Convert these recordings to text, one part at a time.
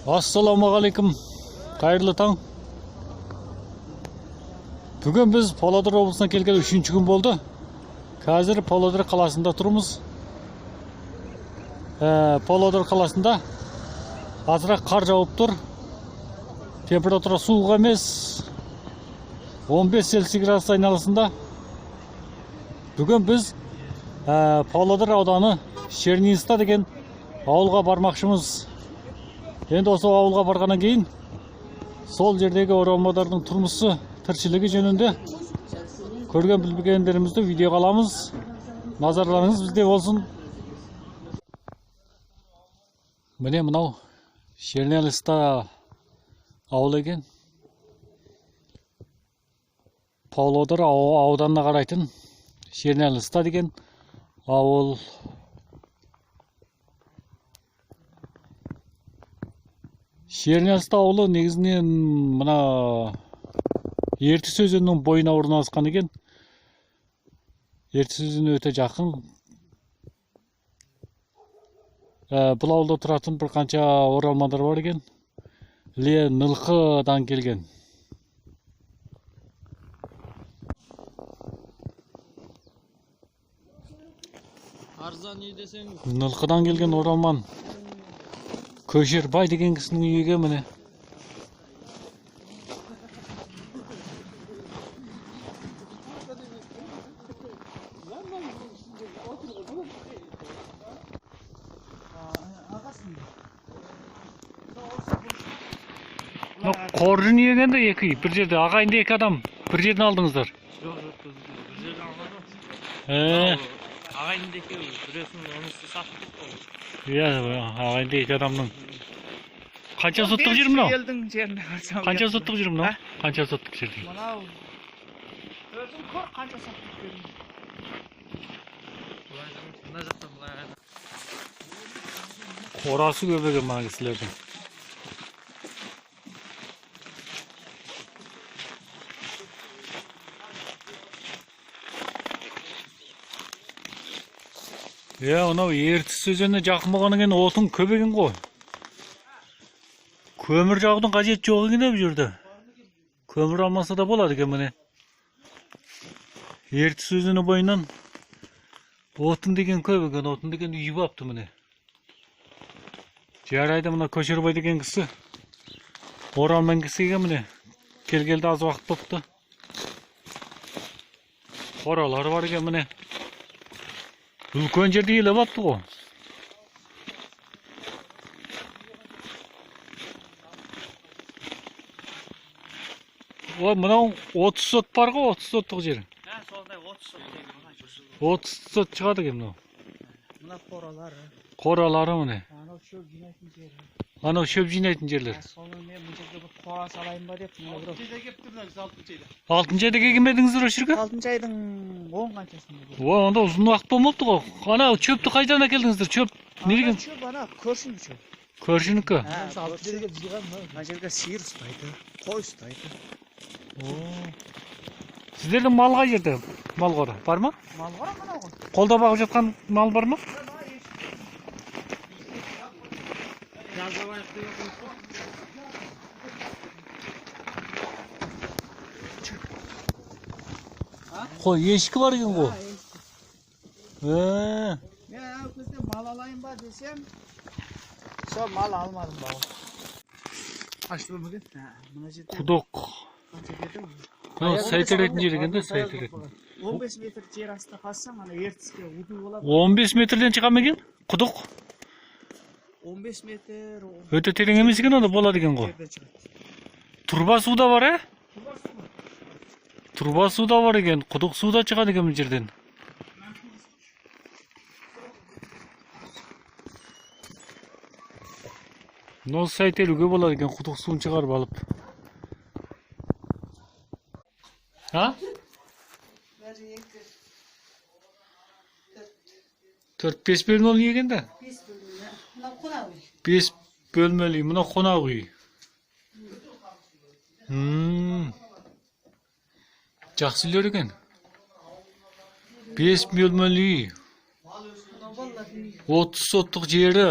Ассалаумағалейкум, қайырлы таң. Бүгін біз Павлодар облысына келгелі үшінші күн болды. Қазір Павлодар қаласында тұрмыз. Павлодар қаласында азырақ қар жауып тұр. Температура суық емес, 15 Цельсий градус айналасында. Бүгін біз Павлодар ауданы Шерниста деген ауылға бармақшымыз. Енді осы ауылға барғаннан кейін сол жердегі оралмандардың тұрмысы, тіршілігі жөнінде көрген білгендерімізді видеоға аламыз. Назарларыңыз бізде болсын. Міне, мынау Шернялыста ауыл екен. Павлодар ауданына қарайтын Шернялыста деген ауыл. Шернялыста ауылы негізінен мына Ертіс өзенінің бойына орналасқан екен. Ертіс өзені өте жақын. Бұл ауылда тұратын бір қанша оралмандар бар екен. Іле Нылқыдан келген. Арзан үй десең. Нылқыдан келген оралман Көшербай деген кісінің үйі екен, міне. Мынау қоржын үй екен да, екі үй. Бір жерде ағайынды екі адам бір жерден алдыңыздар. Жоқ, жоқ, бір жерден алмадым. Ағайынды екеуі, біреусінің інісі сатып кетті ғой. Иә, ағайынды екі адамның. Қанша соттық жер мынау? Елдің жеріне барсам. Қанша соттық жер мынау? Қанша соттық жер деймін? Мынау өзің көр, қанша соттық жер. Былай, мына жақтан былай. Қорасы көп екен мына кісілердің. Иә, мынау Ертіс өзеніне жақын болғаннан кейін отын көп екен ғой. Көмір жағудың қажеті жоқ екен бұл жерде. Көмір алмаса да болады екен, міне. Ертіс өзені бойынан отын деген көп екен, отын деген үйіп алыпты, міне. Жарайды, мына Көшербай деген кісі оралман кісі екен, міне. Келгелі аз уақыт болыпты. Қоралары бар екен, міне. Үлкен жерді иелеп алыпты ғой. О, мынау 30 сот бар ғой, 30 соттық жер. Ә, сондай 30 сот деген мына жүз. 30 сот шығады екен мынау. Мына қоралары. Қоралары, міне. Анау шөп жинайтын жері. Анау шөп жинайтын жерлер. Соны мен мына жерге бір қора салайын ба деп, мына бір Алтыншы айда келіп мына кісі, алтыншы айда. Алтыншы айда келген бе едіңіздер осы жерге? Алтыншы айдың 10 қаншасында келдім. О, онда ұзын уақыт болмапты ғой. Ана шөпті қайдан әкелдіңіздер? Шөп не деген? Ана шөп ана көршінің шөп. Көршінікі. Ә, мына жерге сиыр ұстайды, қой ұстайды. О. Сіздердің мал қай жерде? Мал қора бар ма? Мал қора мынау ғой. Қолда бағып жатқан мал бар ма? Жазалайық деп отырмыз ғой. Қой, ешкі бар екен ғой. Мен ана кезде мал алайын ба десем, сол мал алмадым бауыр. Қанша бөлмеге? Мына жерде Құдық. қанша дедім? Мынау сай теретін жер екен да, сай теретін. 15 метр жер астына қазсаң, ана Ертіске уду болады. 15 метрден шыға ма екен? Құдық. 15 метр Өте терең емес екен, онда болады екен ғой. жерден шығады. Труба су да бар, ә? Труба су да бар екен, құдық су да шығады екен бұл жерден. Мынау сай теруге болады екен, құдық суын шығарып алып. А? Бәрі екі, төрт, Төрт, бес бөлмелі үй екен да? бес бөлмелі. Мынау қонақ үй. Бес бөлмелі үй, мынау қонақ үй. Жақсы үйлер екен. Бес бөлмелі үй. Мынау балалардың үйі. 30 соттық жері.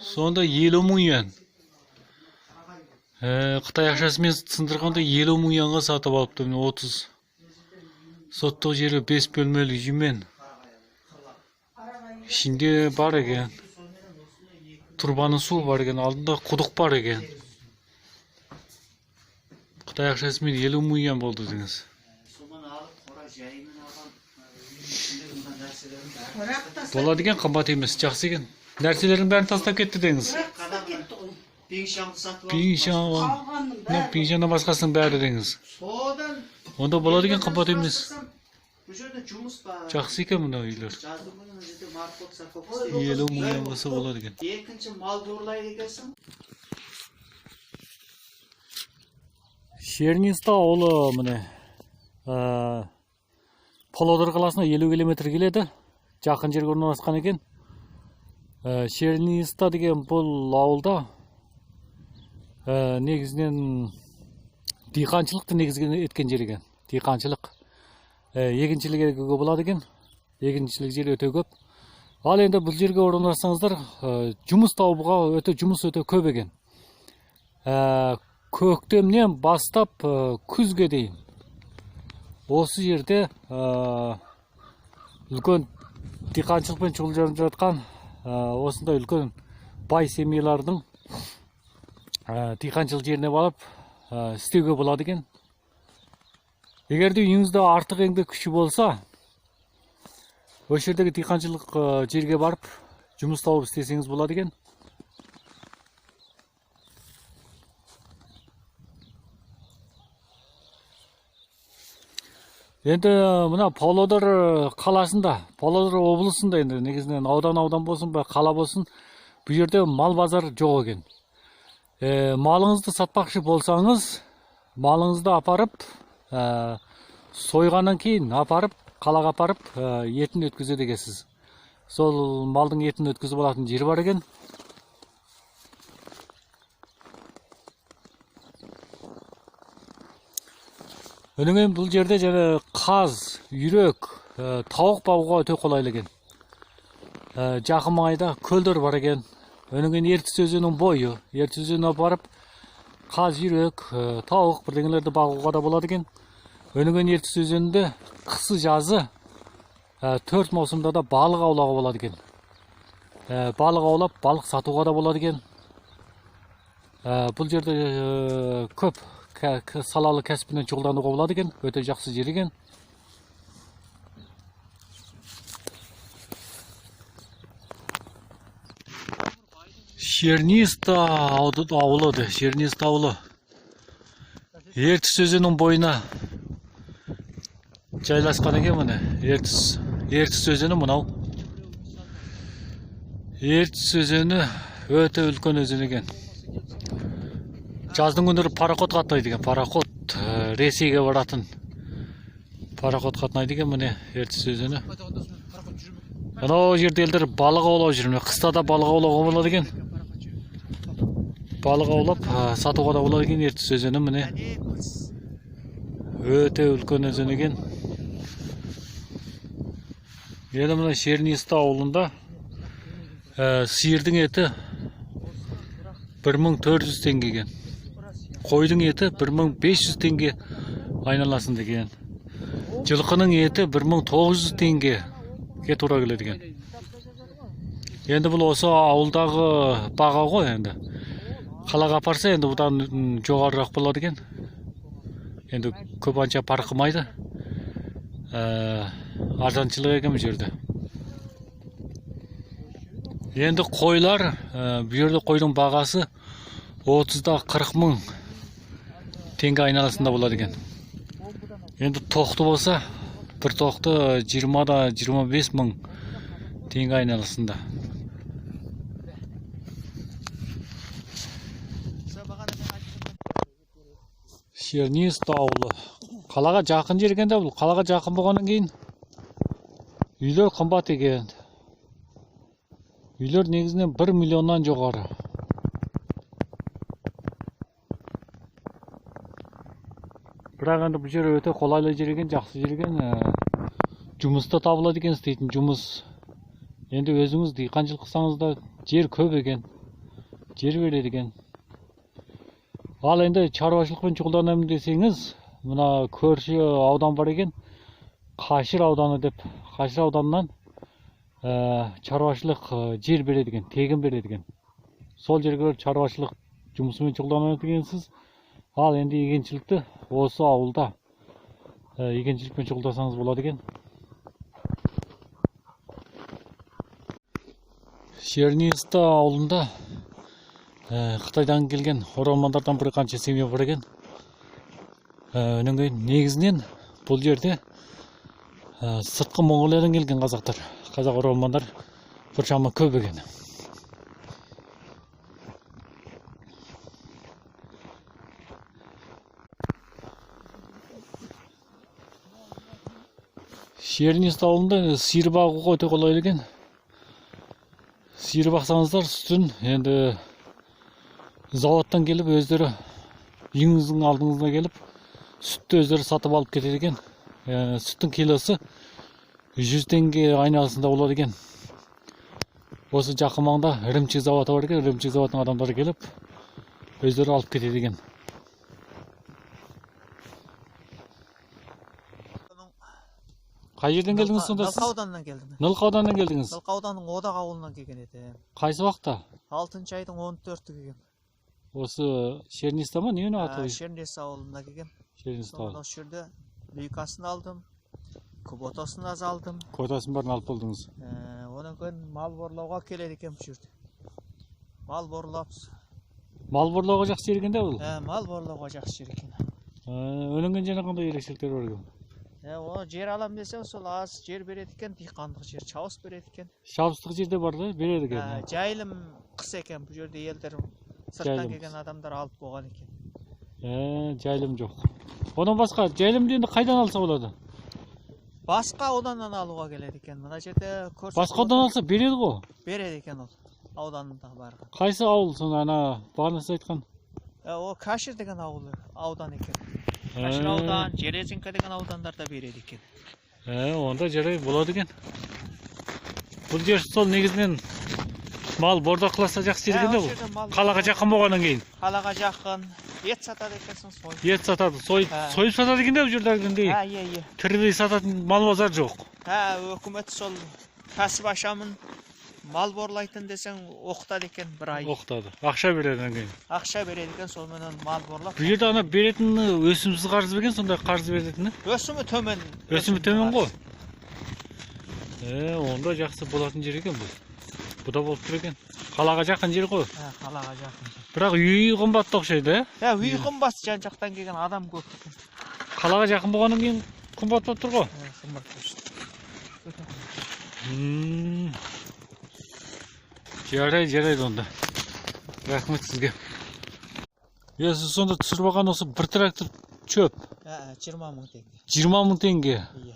Сонда 50 мың юан. Қытай ақшасымен сындырғанда 50 мың юанға сатып алыпты. Міне 30 соттық жері 5 бөлмелі үймен. Ішінде бар екен. Турбаның суы бар екен, алдында құдық бар екен. Қытай ақшасымен 50 мың юан болды деңіз. Болады екен, қымбат емес, жақсы екен. Нәрселердің бәрін тастап кетті деңіз. Пенсиядан басқасының бәрі деңіз. Онда болады екен, қымбат емес. Жақсы екен мына үйлер. 50 мың юан болса болады екен. Шерниста ауылы міне. Павлодар қаласына 50 километр келеді. Жақын жерге орналасқан екен. Шерниста деген бұл ауылда негізінен диқаншылықты негізген еткен жер екен. Диқаншылық. Егіншілік егуге болады екен. Егіншілік жер өте көп. Ал енді бұл жерге орналассаңыздар, жұмыс табуға өте жұмыс өте көп екен. Көктемнен бастап күзге дейін осы жерде үлкен диқаншылықпен шұғылданып жатқан осындай үлкен бай семьялардың диқаншылық жеріне барып істеуге болады екен. Егер де үйіңізде артық еңбек күші болса, осы жердегі диқаншылық жерге барып жұмыс тауып істесеңіз болады екен. Енді мына Павлодар қаласында, Павлодар облысында енді негізінен аудан-аудан болсын, қала болсын, бұл жерде мал базар жоқ екен. Малыңызды сатпақшы болсаңыз, малыңызды апарып, сойғаннан кейін апарып, қалаға апарып, етін өткізеді екенсіз. Сол малдың етін өткізіп алатын жер бар екен. Одан кейін бұл жерде және қаз, үйрек, тауық бағуға өте қолайлы екен. Жақын маңайда көлдер бар екен. Одан кейін Ертіс өзенінің бойы, Ертіс өзеніне барып қаз, үйрек, тауық бірдеңелерді бағуға да болады екен. Одан кейін Ертіс өзенінде қысы жазы 4 маусымда да балық аулауға болады екен. Балық аулап, балық сатуға да болады екен. Бұл жерде көп салалы кәсіппен шұғылдануға болады екен, өте жақсы жер екен. Шерниста ауылы де, Шерниста ауылы. Ертіс өзенінің бойына жайласқан екен міне. Ертіс өзені мынау. Ертіс өзені өте үлкен өзен екен. Жаздың күндері пароход қатынайды екен, пароход Ресейге баратын пароход қатынайды екен міне Ертіс өзені. Анау жерде елдер балық аулап жүр, міне қыста да балық аулауға болады екен. Балық аулап сатуға да болады екен Ертіс өзені міне. Өте үлкен өзен екен. Енді мына Шерниста ауылында сиырдың еті 1400 теңге екен. Қойдың еті 1500 теңге айналасында екен. Жылқының еті 1900 теңгеге тура келеді екен. Енді бұл осы ауылдағы баға ғой енді. Қалаға апарса енді бұдан жоғарырақ болады екен. Енді көп анша парқ қылмайды. Арзаншылық екен бұл жерде. Енді қойлар, бұл жерде қойдың бағасы 30-40 мың теңге айналасында болады екен. Енді тоқты болса, бір тоқты 20-25 мың теңге айналасында. Шерниста ауылы. Қалаға жақын жер екен де, бұл қалаға жақын болғаннан кейін үйлер қымбат екен. Үйлер негізінен 1 миллионнан жоғары. Бірақ енді бұл жер өте қолайлы жер екен, жақсы жер екен. Жұмыс та табылады екен, істейтін жұмыс. Енді өзіңіз диқаншылық қылсаңыз да жер көп екен. Жер береді екен. Ал енді шаруашылықпен шұғылданамын десеңіз, мына көрші аудан бар екен, Қашыр ауданы деп, Қашыр ауданынан шаруашылық жер береді екен, тегін береді екен. Сол жерге барып шаруашылық жұмысымен шұғылданады екенсіз. Ал енді егіншілікті осы ауылда егіншілікпен шұғылдансаңыз болады екен. Шерниста ауылында Қытайдан келген оралмандардан бір қанша семья бар екен. Одан кейін негізінен бұл жерде сыртқы Моңғолиядан келген қазақтар, қазақ оралмандар біршама көп екен. Шерниста ауылында сиыр бағуға өте қолайлы екен. Сиыр бақсаңыздар сүтін енді зауыттан келіп өздері үйіңіздің алдыңызына келіп сүтті өздері сатып алып кетеді екен. Сүттің килосы 100 теңге айналасында болады екен. Осы жақын маңда ірімшік зауыты бар екен. Ірімшік зауытының адамдары келіп өздері алып кетеді екен. Қай жерден келдіңіз сонда сіз? Нылқа ауданынан келдім. Нылқа ауданынан келдіңіз? Нылқа ауданының Одақ ауылынан келген едім. Қайсы уақытта? 6 айдың 14-і келгем. Осы Шерниста ма? Не аты? Шерниста ауылына келгем. Шерниста ауылы. Осы жерде лейкасын алдым, квотасын аз алдым. Квотасын бәрін алып болдыңыз. Одан кейін мал борлауға келеді екен бұл жерде. Мал борлап. Мал борлауға жақсы жер екен де бұл? Мал борлауға жақсы жер екен. Одан кейін жаңа қандай ерекшеліктер бар екен? О жер алам десең, сол аз жер береді екен, диқандық жер, шабыс береді екен. Шабыстық жерде бар да, береді екен. Жайылым қыс екен, бұл жерде елдер сырттан келген адамдар алып қойған екен. Жайылым жоқ. Одан басқа жайылымды енді қайдан алса болады? Басқа ауданнан алуға келеді екен. Мына жерде көрсетіп Басқа ауданнан алса береді ғой. Береді екен ол ауданында барған. Қайсы ауыл сонда ана бағана сіз айтқан? О Кашир деген ауыл, аудан екен. Кашир аудан, Железинка деген аудандарда береді екен. Онда жарай болады екен. Бұл жер сол негізінен мал бордақыласа жақсы жер екен де бұл. Қалаға жақын болғаннан кейін. Қалаға жақын, ет сатады екенсің, сойып. Ет сатады, сойып сатады екен де бұл жерде әлгіндей. Иә. Тірідей сататын мал базар жоқ. Өкімет сол кәсіп ашамын, мал борлайтын десең оқытады екен бір ай. Оқытады. Ақша береді екен. Ақша береді екен, сонымен мал борлап. Бұл жерде ана беретін өсімсіз қарыз берген, сондай қарыз беретіні? Өсімі төмен. Өсімі төмен ғой. Онда жақсы болатын жер екен бұл. Бұ да болып тұр екен. Қалаға жақын жер ғой. Қалаға жақын жер. Бірақ үй қымбат та ұқсайды, ә? Үй қымбат, жан жақтан келген адам көп екен. Қалаға жақын болғаннан кейін қымбат болып тұр ғой. Қымбат болып тұр. Жарайды онда. Рахмет сізге. Сіз сонда түсіріп алған осы бір трактор чөп. 20 мың теңге. 20 мың теңге. Иә.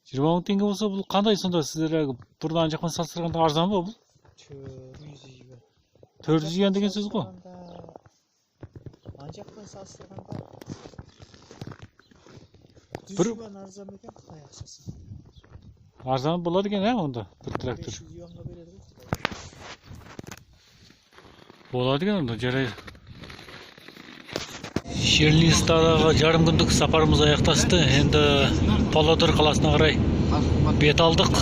20 мың теңге болса бұл қандай сонда сіздер әлгі бұрын ана жақпен салыстырғанда арзан ба бұл? 400 юан. 400 юан деген сөз ғой. Ана жақпен салыстырғанда 100 юан арзан екен Қытай ақшасы. Арзан болады екен, онда бір трактор. 500 юанға береді ғой. Болады екен онда, жарайды. Шернистадағы жарым күндік сапарымыз аяқтасты. Енді Павлодар қаласына қарай бет алдық.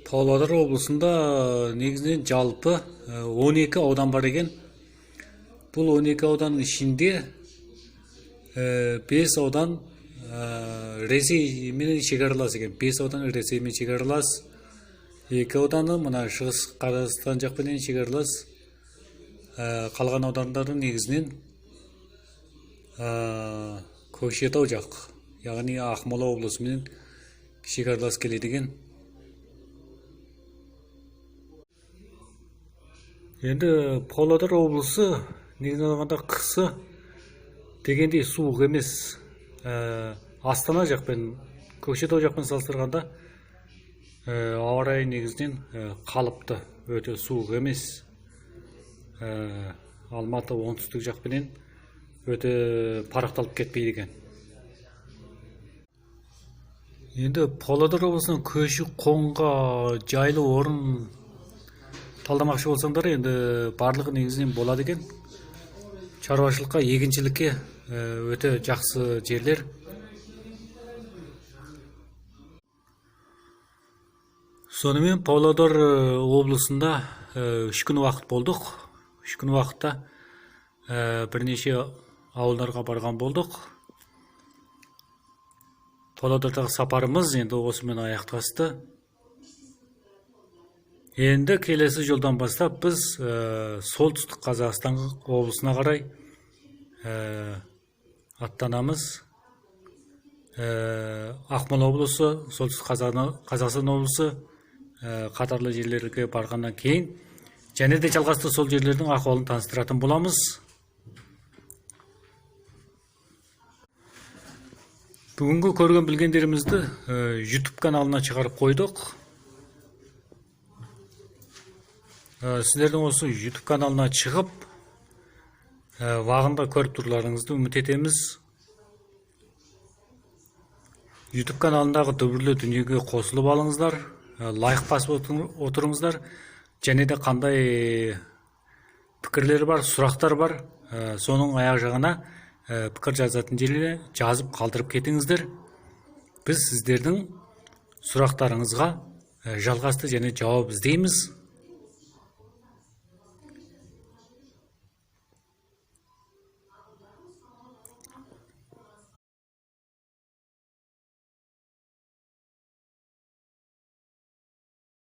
Павлодар облысында негізінен жалпы 12 аудан бар екен. Бұл 12 ауданның ішінде 5 аудан Ресеймен шекаралас екен. 5 аудан Ресеймен шекаралас. 2 ауданы мына Шығыс Қазақстан жақпенен шекаралас. Қалған аудандардың негізінен Көкшетау жақ, яғни Ақмола облысымен шекаралас келеді екен. Енді Павлодар облысы негізінен алғанда қысы дегендей суық емес. Астана жақпен, Көкшетау жақпен салыстырғанда ауа райы негізінен қалыпты, өте суық емес. Алматы оңтүстік жақпенен өте парақталып кетпейді екен. Енді Павлодар облысының көші-қонға жайлы орын талдамақшы болсаңдар, енді барлығы негізінен болады екен. Шаруашылыққа, егіншілікке өте жақсы жерлер. Сонымен Павлодар облысында 3 күн уақыт болдық. 3 күн уақытта бірнеше ауылдарға барған болдық. Павлодардағы сапарымыз енді осымен аяқтасты. Енді келесі жолдан бастап біз Солтүстік Қазақстан облысына қарай аттанамыз. Ақмола облысы, Солтүстік Қазақстан облысы қатарлы жерлерге барғаннан кейін және де жалғасты сол жерлердің ахуалын таныстыратын боламыз. Бүгінгі көрген білгендерімізді YouTube каналына шығарып қойдық. Сіздердің осы YouTube каналына шығып, вағында көріп тұрларыңызды үміт етеміз. YouTube каналындағы дүбірлі дүниеге қосылып алыңыздар, лайк басып отырыңыздар. Және де қандай пікірлер бар, сұрақтар бар, соның аяқ жағына пікір жазатын жерге жазып қалдырып кетіңіздер. Біз сіздердің сұрақтарыңызға жалғасты және жауап іздейміз.